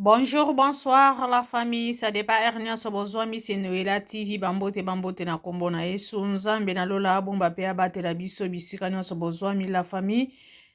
Bonjour, bonsoir la famille, ça dépend heure nyonso bozwami se Noela TV, bambote bambote na kombo na Yesu, Nzambe na lola abomba pe abatela biso bisika nyonso bozwami la famille.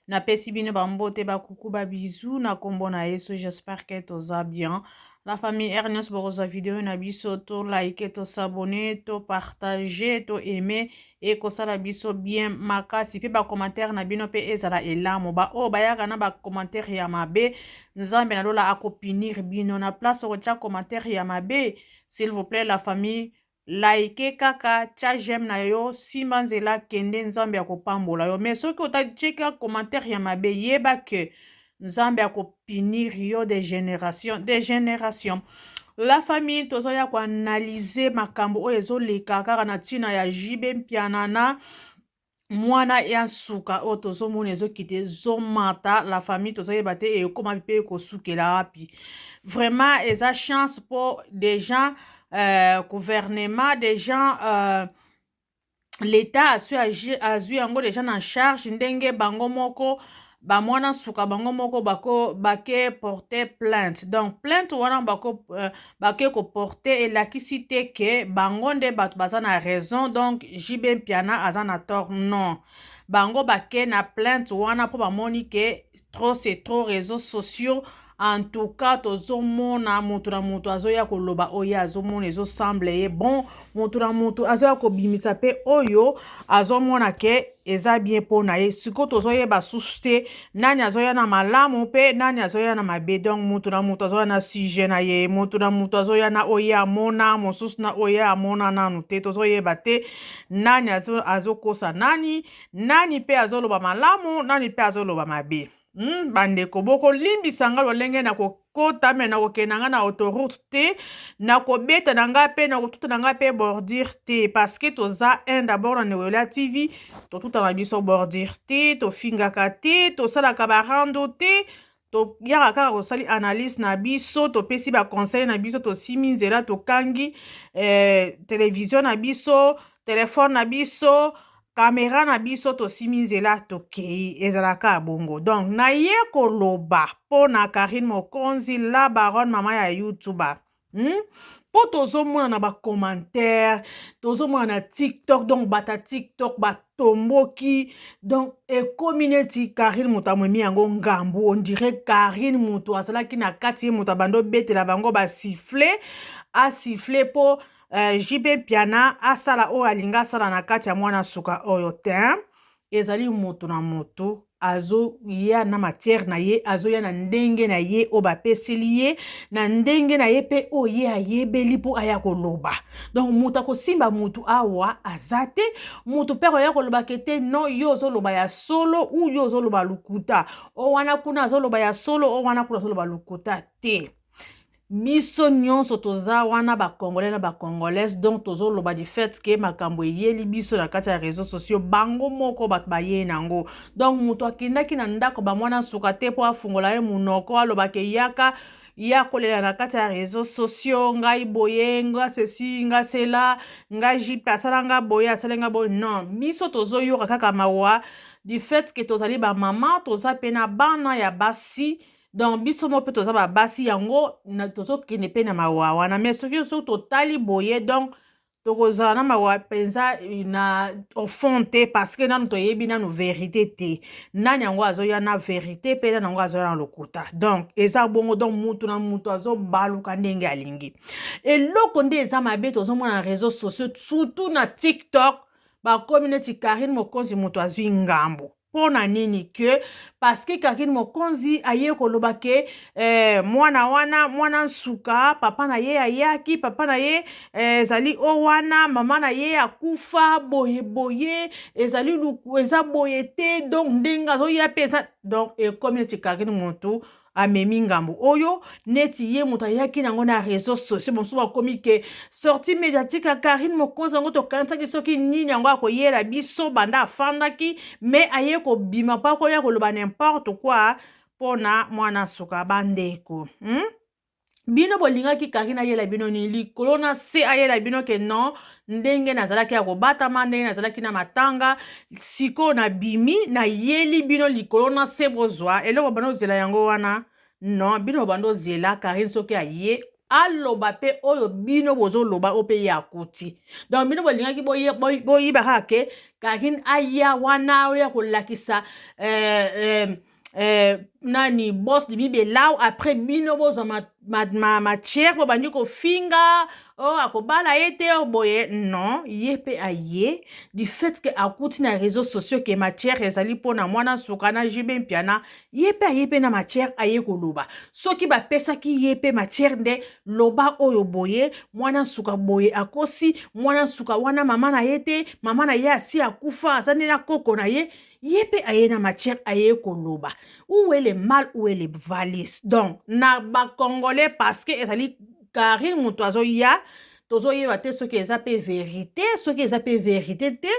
Napesi bino bambote bakuku ba bisous na kombo na Yesu, j'espère que toza bien. La famille, heure nyonso bokozwa video na biso, to like, to s'abonner, to partager, to aimer ekosala biso bien makasi mpe bacommentaire na bino mpe ezala elamu. Baoyo bayaka na bacommentaire ya mabe, Nzambe na lola akopunir bino na place okotya commentaire ya mabe. S'il vous plaît la famille, like kaka, tia j'aime na yo, simba nzela, kende, Nzambe akopambola yo. Mais soki otieka commentaire ya mabe, yeba ke Nzambe akopunir yo de génération de génération. La famille, tozoya koanalyser makambo oyo ezoleka kaka na ntina ya JB Mpiana na mwana ya nsuka oyo tozomona ezokita ezomata. La famille, tozoyeba te ekóma mpe ekosukela wapi. Vraiment eza chance mpo déjà gouvernement déjà, l'État azwi yango déjà na charge, ndenge bango moko bamwana nsuka bango moko bako bake porter plainte. Donc plainte wana bako bake koporter elakisi te ke bango nde bato baza na raison, donc JB Mpiana aza na tort. Non, bango bake na plainte wana mpo bamoni ke trop c'est trop. Réseaux sociaux en tout cas, tozomona moto na moto azoya koloba oyo azomona ezosemble ye bon, moto na moto azoya kobimisa mpe oyo azomona ke eza bien mpo na ye. Sikoyo tozoyeba susu te nani azoya na malamu mpe nani azoya na mabe. Donc moto na moto azoya na sujet na ye, moto na moto azoya na oyo amona, mosusu na oyo amona nanu te. Tozoyeba te nani azokosa nani, nani mpe azoloba malamu, nani mpe azoloba mabe. Bandeko, bokolimbisa nga lolenge na kokota, me nakokende nga na autoroute te, nakobeta na nga mpe nakotuta na nga mpe bordure te, parce que toza un d'abord na Noela TV, totuta na biso bordure te, tofingaka te, tosalaka barando te, toyaka kaka kosali analyse na biso, topesi baconseil na biso, tosimi nzela, tokangi télévision na biso, telefone na biso, kamera na biso, tosimi nzela, tokei. Ezalaka bongo. Donc naye koloba mpo na Karine Mokonzi, la baronne, mama ya YouTuber, Mpo tozomona na bacommentaire, tozomona na TikTok, donc bata TikTok batomboki. Donc ekomi neti Karine moto amemi yango ngambu. On dirait Karine moto azalaki na kati, ye moto abandi obetela bango basifflet, asiffler mpo JB Mpiana asala oyo alingi asala na kati ya mwana suka oyo te. Ezali moto na moto azoya na matière na ye, azoya na ndenge na ye oyo bapeseli ye, na ndenge na ye mpe oyo ye ayebeli mpo aya koloba. Donc moto akosimba motu awa aza te, moto mpe akoya kolobaka te: non, yo ozoloba ya solo ou yo ozoloba lokuta, o wana kuna azoloba ya solo, o wana kuna azoloba lokuta te. Biso nyonso toza wana bacongolais na bacongolaise. Donc tozoloba du fait ke makambo eyeli biso na kati ya réseaux sociaux, bango moko bato bayei nango. Donc moto akendaki na ndako bamwana suka te mpo afungola ye monoko, alobaka eyaka ya kolela na kati ya réseaux sociaux: ngai boye, nga ceci, nga cela, nga JP asala nga boye, asala nga boye. Non, biso tozoyoka kaka mawa du fait ke tozali bamama, toza mpe na bana ya basi. Donc biso mo mpe toza babasi yango, tozokende mpe na mawa wana. Mais soki totali boye, donc tokozala na mawa mpenza na au fond te, parce que nanu toyebi nanu vérité te, nani yango azoya na vérité mpe nani yango azoya na lokuta. Donc eza bongo. Donc mutu na mutu azobaluka ndenge alingi. Eloko nde eza mabe, tozomona na réseaux sociaux, surtout na TikTok, bakomi neti Karine Mokonzi moto azwi ngambo. Mpo na nini? Ke parce que Karine Mokonzi aye koloba ke mwana wana, mwana nsuka, papa na ye ayaki, papa na ye ezali o wana, mama na ye akufa boye boye, ezali luku, eza boye te. Donc ndenge azoya mpe eza, donc ekomi neti Karine motu amemi ngambo oyo, neti ye moto ayaki nango na réseaux sociaux. Mosusu bakomi ke sortie médiatique ya Karine Mokonzi yango, tokanisaki soki nini yango akoyela biso banda afandaki, me aye kobima mpo akoya koloba n'importe quoi mpona mwana suka. Bandeko, Bino bolingaki Karine ayela bino nini likolo na se? Ayela bino ke non, ndenge nazalaki ya kobatama, ndenge nazalaki na matanga, sikoyo nabimi, nayeli bino likolo na se, bozwa eloko bana ozela yango wana. Non, bino bobanda ozela Karine soki aye aloba mpe oyo bino bozoloba oyo mpe ye akuti. Donc bino bolingaki boyiba kaka ke Karine aya wana oya kolakisa nani boss Dimi Belau, après bino bozwa matière ma, ma bobandi kofinga o oh, akobala ye te oh, boye. Non, ye mpe aye du fait ke akuti na réseaux sociaux ke matière ezali mpona mwana suka na JB Mpiana. Ye mpe aye mpe na matière, aye koloba. Soki bapesaki ye mpe matière nde loba oyo boye, mwana nsuka boye akosi, mwana nsuka wana mama na ye te, mama na ye asi akufa, aza nde na koko na ye. Ye mpe aye na matière, aye koloba. Où est le mal, où est le valise? Donc na bacongolais, parce que ezali Karine moto azoya, tozoyeba te soki eza mpe vérité, soki eza mpe vérité te.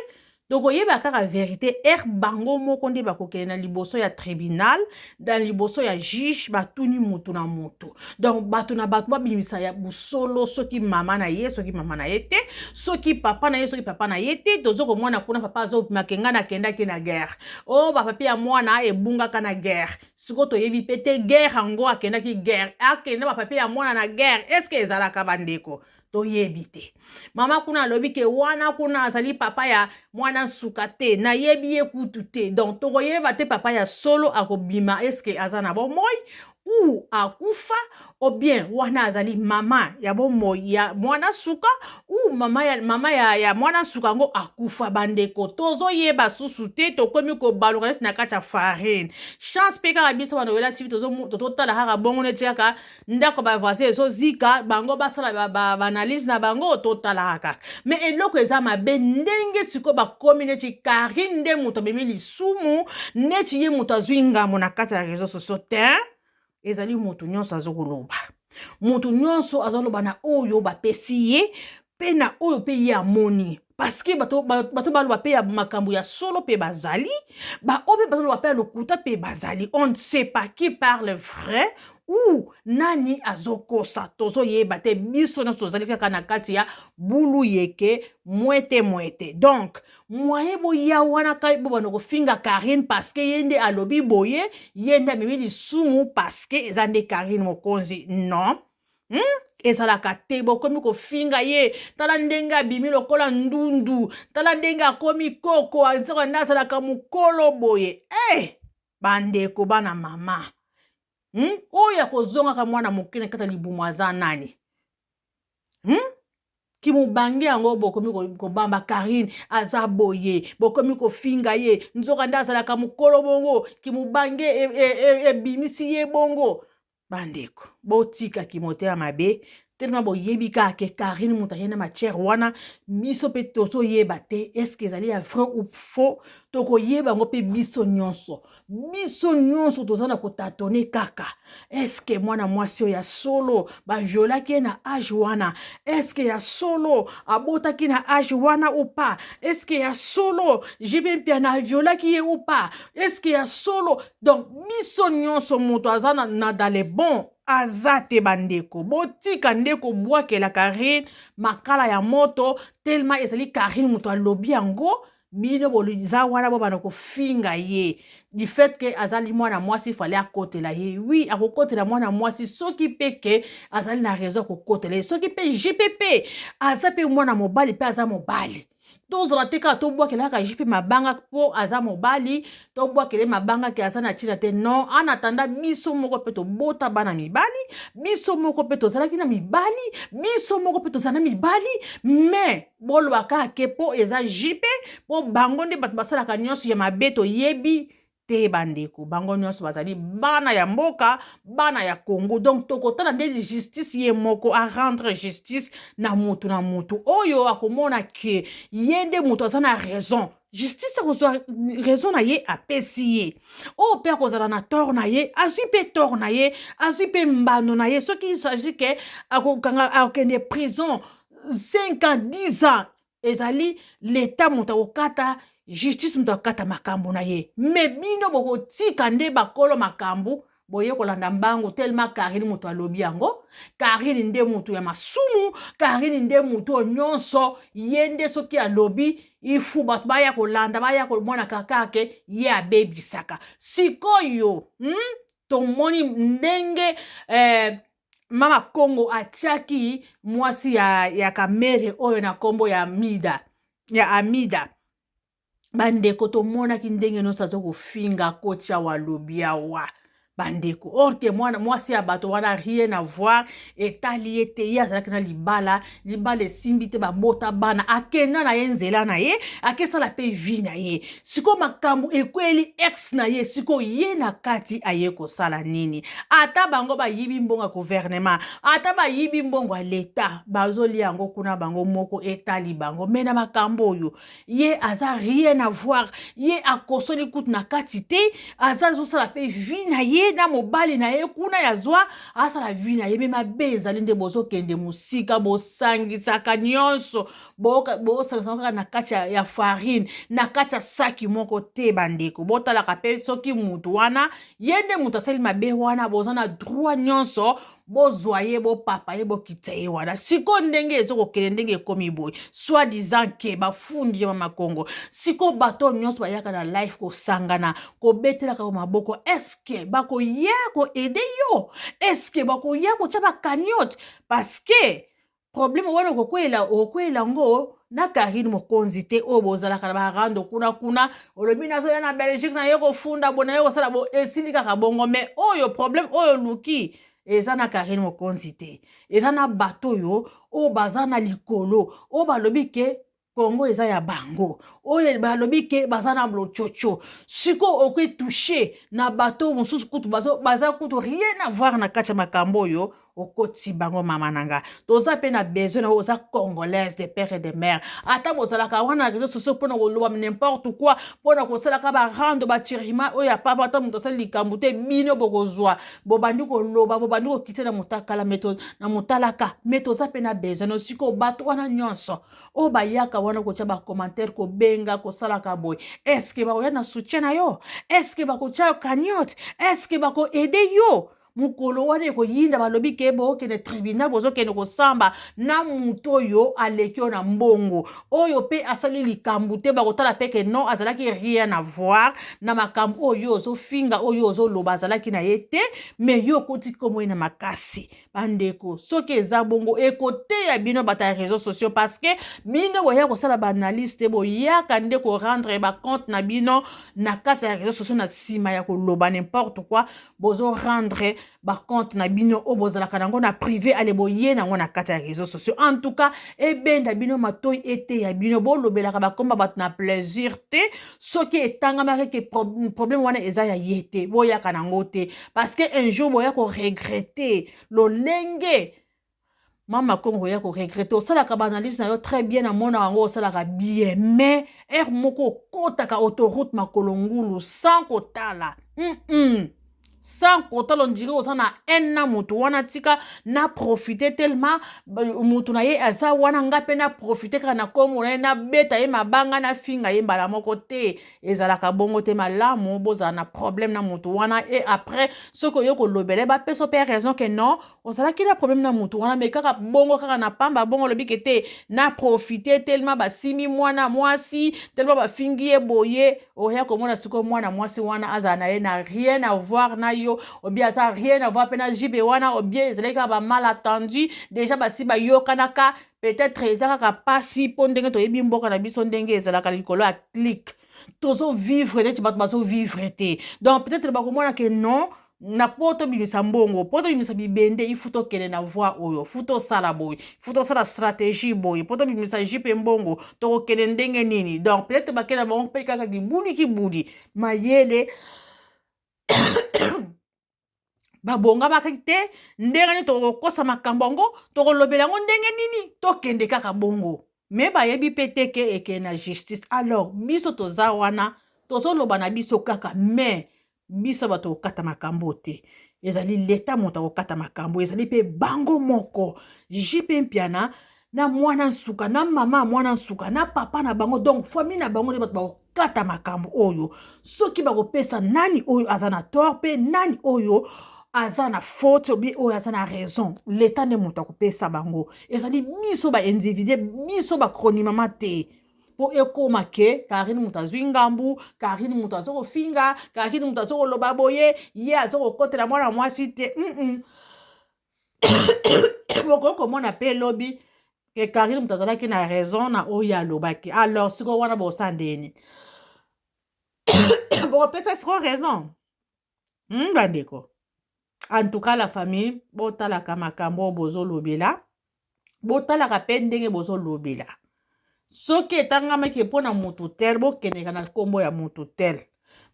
Tokoyeba kaka vérité ere bango moko nde bakokende na liboso ya tribunal, na liboso ya juge, batuni motu na motu. Donc bato na bato babimisa ya bosolo, soki mama na ye, soki mama na ye te, soki papa na ye, soki papa na ye te. Tozo komona kuna papa azobimake: ngai nakendaki na guerre, o bapapier ya mwana ebungaka na guerre. Sikoyo toyebi mpe te guerre yango akendaki guerre, akende bapapier ya mwana na guerre, est-ce ezalaka? Bandeko, toyebi te. Mama kuna alobi ke wana kuna azali papa ya mwana nsuka te, nayebi ye kutu te. Donc tokoyeba te papa ya solo akobima, est-ce aza na bomoi ou akufa, ou bien wana azali mama ya bomoi ya mwana suka, ou mama ya mwana suka yango akufa. Bandeko, tozoyeba susu te, tokomi kobaluka neti na kati ya farine. Chance mpe kaka biso Banoela TV tozotala kaka bongo, neti kaka ndako bavoisin ezozika, bango basala baanalyse na bango, totalaka kaka. Mais eloko eza mabe, ndenge sikoyo bakomi neti Karine nde moto amemi lisumu, neti ye moto azwi ngambo na kati ya réseau sociaux te. Ezali moto nyonso azokoloba, moto nyonso azoloba na oyo bapesi ye mpe na oyo mpe ye amoni, parce que bato, bato baloba mpe ya makambo ya solo mpe bazali, baoyo mpe bazoloba mpe ya lokuta mpe bazali. On ne sait pas qui parle vrai ou nani azokosa, tozoyeba te. Biso nyonso tozali kaka na kati ya bulu yeke mwete mwete. Donc moye boya wana kai bobanda kofinga Karine parce que ye nde alobi boye, ye nde amemi lisumu, parce que eza nde Karine Mokonzi. Non, Ezalaka te. Bokomi kofinga ye, tala ndenge abimi lokola ndundu, tala ndenge akomi koko, nzoko nde azalaka mokolo boye. Eh, bandeko, bana mama, Oyo akozongaka mwana moke na kati ya libumu aza nani, Kimobange yango bokomi kobamba Karine aza boye, bokomi kofinga ye, nzoka nde azalaka mokolo bongo, kimobange ebimisi e, e, ye bongo. Bandeko, botika kimotema mabe telema. Boyebi kaka ke Karine moto aye na matière wana, biso mpe tozoyeba te est-ce ezali ya vrai ou faux. Tokoyeba yango mpe biso nyonso. Biso nyonso toza na kotâtonner kaka: est-ce mwana mwasi oyo ya solo baviolaki ye na âge wana? Est-ce ya solo abotaki na âge wana ou pas? Est-ce ya solo JB Mpiana aviolaki ye ou pas? Est-ce ya solo? Donc biso nyonso, moto aza na dans le bon aza te. Bandeko, botika nde kobwakela Karine makala ya moto telema ezali Karine moto alobi yango. Bino boza wana, bobanda kofinga ye du fait ke azali mwana mwasi, fale akotela ye. Oui, akokotela mwana mwasi soki mpe ke azali na raison, akokotela ye. Soki mpe JPP aza mpe mwana mobali mpe aza mobali, tozala te kaka tobwakela kaka JP mabanga mpo aza mobali, tobwakele mabanga ke aza na ntina te. Non, en attendant, biso moko mpe tobota bana mibali, biso moko mpe tozalaki na mibali, biso moko mpe tozala na mibali. Mais boloba kaka ke mpo eza JP, mpo bango nde bato basalaka nyonso ya mabe, toyebi te. Bandeko, bango nyonso bazali bana ya mboka, bana ya Congo. Donc tokotala nde justice ye moko arendre justice na motu na motu oyo akomona ke ye nde moto aza na raison. Justice akozwa raison na ye, apesi ye. Oyo mpe akozala na tort na ye, azwi mpe tort na ye, azwi mpe mbano na ye. Soki il s'agit ke akokanga, akokende prison 5 ans, 10 ans, ezali leta moto akokata, justice moto akokata makambo na ye. Mais bino bokotika nde bakolo makambo boye kolanda mbangu telema Karine moto alobi yango. Karine nde moto ya masumu, Karine nde moto oyo nyonso, ye nde soki alobi ifu bato baya kolanda, baya komona kaka ke ye abebisaka sikoyo. Tomoni ndenge Mama Kongo atiaki mwasi ya Kamere oyo na nkombo ya Mida, ya Amida. Bandeko, tomonaki ndenge nyonso aza kofinga kotia walobi awa. Bandeko, or que mwana mwasi ya bato wana, rien à voir, etali ye te. Ye azalaki na libala, libala esimbi te, babota bana, akenda na ye nzela na ye, akesala mpe vie na ye. Sikoyo makambo ekweli ex na ye. Sikoyo ye na kati aye kosala nini? Ata bango bayibi mbongo ya gouvernement, ata bayibi mbongo ya leta, bazolia yango kuna bango moko, etali bango. Mais na makambo oyo, ye aza rien à voir. Ye akosoli kutu na kati te. Aza azosala mpe vie na ye na mobali na ye kuna ya zwa, asala vie na ye. Mais mabe ezali nde bozokende mosika, bosangisaka nyonso, bosangisaka kaka na kati ya farine, na kati ya saki moko te. Bandeko, botalaka mpe soki mutu wana, ye nde moto asali mabe wana, boza na droit nyonso bozwa ye, bopapa ye, bokita ye wana. Sikoyo ndenge ezokokende, ndenge ekomi boye, soit disant que bafundi ye Mama Kongo, sikoyo bato nyonso bayaka na live kosangana, kobetelaka maboko, est-ce bakoya koaider yo? Est-ce bakoya kotya bacagnotte? Parce que problème wana okokweyela yango na Karine Mokonzi te. Oyo bozalaka na barando kuna kuna, olobi nazoya na Belgique, naye kofunda bo, naye kosala bo, esili kaka bongo. Mais oyo problème oyo oluki eza na Karine Mokonzi te, eza na bato oyo baza na likolo, oyo balobi que Kongo eza ya bango, oyo balobi que baza na lochocho. Sikoyo okotoucher na bato mosusu kutu baza kutu rien à voir na kati ya makambo oyo okotisi bango. Mama na nga, toza mpe na besoin na oyo oza congolaise de père et de mère. Ata bozalaka wana na réseau sociaux mpona koloba n'importe quoi, mpona kosalaka barando, batirima oyo ya papa, ata moto asali likambo te, bino bokozwa, bobandi koloba, bobandi kokita na motakala, na motalaka. Mais toza mpe na besoin na sikoyo bato wana nyonso oyo bayaka wana kotia bacommentaire, kobenga, kosalaka boye, est-ce bakoya na soutien na yo? Est-ce bakotia cagnotte? Est-ce bakoaider yo? Mokolo wana ekoyinda, balobi que bokende tribunal, bozokende kosamba na moto oyo aleki oyo na mbongo, oyo mpe asali likambo te. Bakotala mpe que non, azalaki rien à voir na makambo oyo ozofinga, oyo ozoloba, azalaki na ye te, mais yo okoti kombo ye na makasi. Bandeko, soki eza bongo, ekoteya bino bato ya réseaux sociaux, parce que bino boya kosala baanalyse te, boyaka nde korendre bacompte na bino na kati ya réseaux sociaux. Na nsima ya koloba n'importe quoi, bozorendre bacompte na bino oyo bozalaka nango na privé, ale boye nango na kati ya réseaux sociaux. En tout cas, ebenda bino matoi, eteya bino. Bolobelaka bakomba bato na plaisir te. Soki etangamaki que problème wana eza ya ye te, boyaka nango te, parce que un jour boya koregretter lolenge Mama Kongo oya koregretter. Osalaka baanalyse na yo très bien, namona yango, osalaka bien, mais heure moko okotaka autoroute makolo ngulu sans kotala, Sans kotala, on dirait oza na haine na motu wana. Tika na profite, tellement motu na ye aza wana, nga mpe na profite kaka na nkombo na ye, nabeta ye mabanga, nafinga ye mbala moko te. Ezalaka bongo te. Malamu bozala na problème na motu wana, et après soki oye kolobela ye, bapesa mpe raison que non, ozalaki na problème na motu wana. Mais kaka bongo, kaka na pamba bongo, olobi que te, na profite, tellement basimbi mwana mwasi, tellement bafingi ye boye, oya komona sikoyo mwana mwasi wana azala na ye na rien à voir na yo, obie aza rien à voir mpe na jibe wana, obie ezalaki kaka bamalentendu, déjà basi bayokanaka. Peut-être eza kaka pasi mpo ndenge toyebi mboka na biso, ndenge ezalaka likolo ya clique, tozovivre neti bato bazovivre te. Donc peut-être bakomona que non, na po tobimisa mbongo, po tobimisa bibende, il faut tokende na voie oyo, faut tosala boye, faut tosala stratégie boye po tobimisa jipe mbongo, tokokende ndenge nini? Donc peut-être bakende na bango mpe kaka kibuli kibuli, mayele babongamaki te. Ndenge nini tokokosa makambo yango, tokolobela yango ndenge nini, tokende kaka bongo. Mais bayebi mpe te que ekende na justice. Alors biso toza wana, tozoloba na biso kaka, mais biso bato kokata makambo te, ezali leta moto akokata makambo, ezali mpe bango moko, JP Mpiana na mwana nsuka, na mama ya mwana nsuka, na papa na bango, donc famille na bango nde bato bakokata makambo oyo, soki bakopesa nani oyo aza na tort mpe nani oyo aza na faute, obi oyo aza na raison. Leta nde moto akopesa bango, ezali biso baindividu, biso bakronimama te. mpo ekóma ke Karine moto azwi ngambu, Karine moto aza kofinga, Karine moto aza koloba boye, ye aza kokotela mwana mwasi te. Bokoki komona mpe lobi ke Karine moto azalaki na raison na oyo alobaki. Alors sikoyo wana bosala ndeni? Bokopesa sikoyo raison? Bandeko, en tout cas la famille, botalaka makambo oyo bozolobela, botalaka mpe ndenge bozolobela. Soki etangamaki mpo na motu tel, bokendeka na nkombo ya motu tel,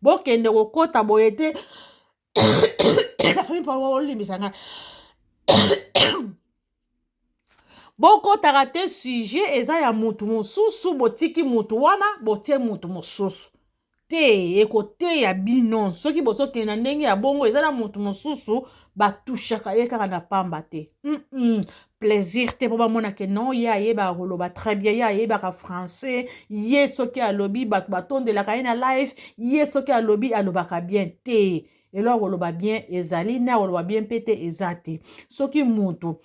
bokende kokɔta boye te. La famille, mpo olimbisa ngai, bokɔtaka te. Sujet eza ya motu mosusu, botiki motu wana, botie motu mosusu te. Ekoteya bino soki bozokende na ndenge ya bongo. Eza na motu mosusu batushaka ye kaka na pamba te, Plaisir te, mpo bamona ke non, ye ayebaka koloba très bien, ye ayebaka français, ye soki alobi bato batondelaka ye na live, ye soki alobi alobaka bien te. Eloko koloba bien ezali na koloba bien mpe te eza te. Soki mutu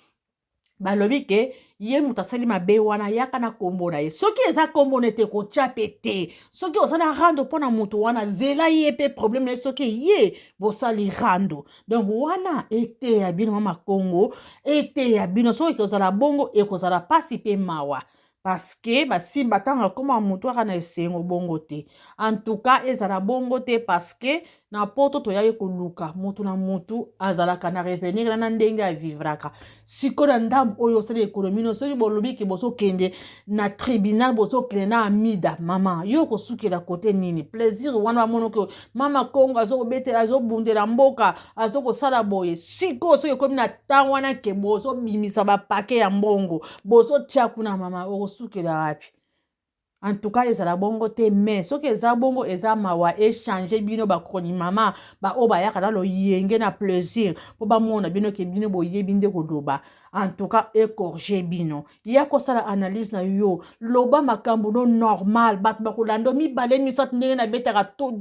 balobi ke ye moto asali mabe wana, yaka na nkombo na ye. Soki eza nkombo na ye te, kotya mpe te. Soki oza na rando mpo na moto wana, zela ye mpe problème na ye. Soki ye bosali rando, donc wana eteya bino. Mama Kongo, eteya bino. Soki ekozala bongo, ekozala mpasi mpe mawa, parce que basimba ntango akóma motu aka na esengo bongo te. En tout cas ezala bongo te, parce que na Poto toyaki koluka motu na motu azalaka na revenir na ndenge avivraka. Sikoyo na ndambo oyo osala économie no, soki bolobi ke bozokende na tribunal, bozokende na Amida, mama, yo kosukela kote nini? Plaisir wana bamonoki mama Kongo azokobetela, azobundela mboka, azokosala boye. Sikoyo soki ekomi na ntango wana ke bozobimisa bapake ya mbongo, bozotia kuna, mama, okosukela wapi? En tout cas ezala bongo te. Mais soki eza bongo, eza mawa. Échange bino bakroni mama baoyo bayaka na loyenge na plaisir mpo bamona bino ke bino boyebi nde koloba. En tout cas ecorge bino. Ya kosala analyse na yo, loba makambo no normal, bato bakolanda mibale, misato. Ndenge nabetaka to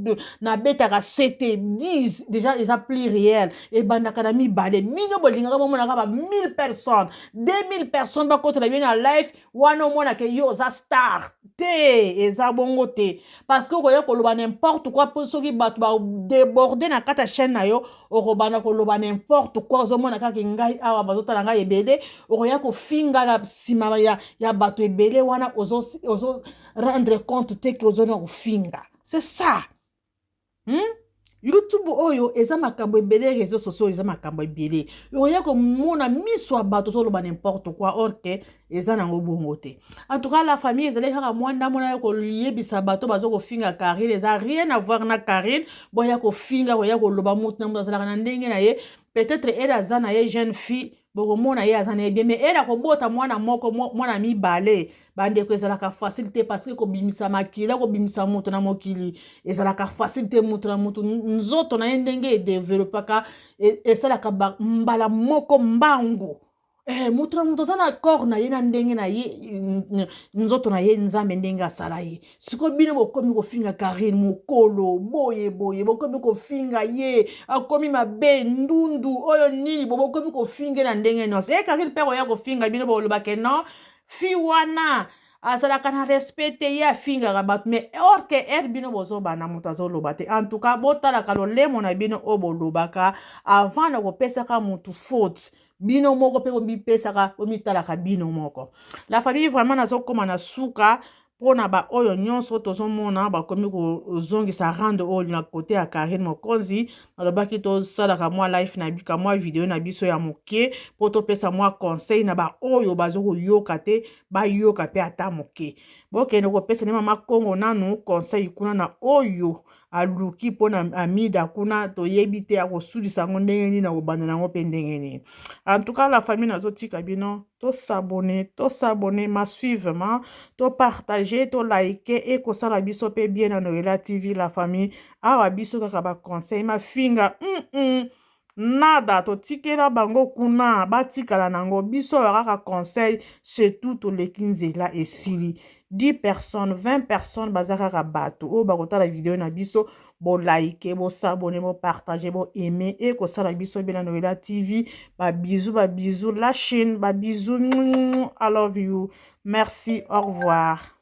nabetaka ct 10 déjà, eza pluriel, ebandaka na mibale. Bino bolingaka bomonaka ba 1000 personnes, 2000 personnes bakotela bino na live wana, omonaka yo oza star te. Eza bongo te, parce que okoya koloba n'importe quoi, mpo soki bato badéborde na kati ya chaîne na yo, okobanda koloba n'importe quoi. Ozomona kaka ngai awa bazotala ngai ebele, okoya kofinga na nsima ya bato ebele wana, ozo, ozo rendre compte te ke ozona kofinga. C'est ça, YouTube oyo eza makambo ebele, réseau sociaux eza makambo ebele. Okoya komona miso ya bato, ozoloba n'importe quoi, or ke eza nango bongo te. En tout cas la famille, ezali kaka mwa ndambo na ya koyebisa bato baza kofinga Karine. Eza rien à voir na Karine. Boya kofinga, koya koloba, motu na moto azalaka na ndenge na ye. Peut-être ele aza na ye jeune fille, bokomona ye aza na ye bien, mais ele akobota mwana moko, mwana mibale, bandeko, ezalaka facile te, parce que kobimisa makila, kobimisa moto na mokili ezalaka facile te. Moto na moto, nzoto na ye ndenge edevelopaka, esalaka mbala moko mbangu. Moto na moto aza na corps na ye na ndenge na ye, nzoto na ye, Nzambe ndenge asala ye. Sikoyo bino bokomi kofinga Karine mokolo boye boye, bokomi kofinga ye akomi mabe, ndundu oyo nini, bo bokomi kofinga na ndenge nyonso. E Karine mpe koya kofinga bino, bolobake non, fi wana azalaka na respect te, ye afingaka bato, mais or ke ere bino bozobana, moto azoloba te. En tout cas botalaka lolemo na bino oyo bolobaka avant na kopesaka motu faute. Bino moko mpe bomipesaka, bomitalaka bino moko. La famille, vraiment nazokóma na suka mpona baoyo nyonso tozomona bakomi kozongisa rando oyo na kote ya Karine Mokonzi. Nalobaki tosalaka mwa live na ka mwa video na biso ya moke mpo topesa mwa conseil na baoyo bazokoyoka te, bayoka mpe ata moke. Bokende kopesa nde mama Kongo nanu conseil kuna na oyo aluki mpona Amida kuna, toyebi te akosulisa yango ndenge nini, akobanda yango mpe ndenge nini. En tout cas la famille, nazotika bino. Tos'abonner, tos'abonner massivement, topartage, tolike, ekosala biso mpe bien na Noela TV. La famille, awa biso kaka baconseil, mafinga nada, totikela bango kuna, batikala nango. Biso awa kaka conseil, surtout toleki nzela esili. 10 personnes, 20 personnes baza kaka bato oyo bakotala video na biso. Bolike, bos'abonner, bopartage, boaime, ekosala biso bien na Noela TV. Babisous, babisous la chaîne, babisous, I love you, merci, au revoir.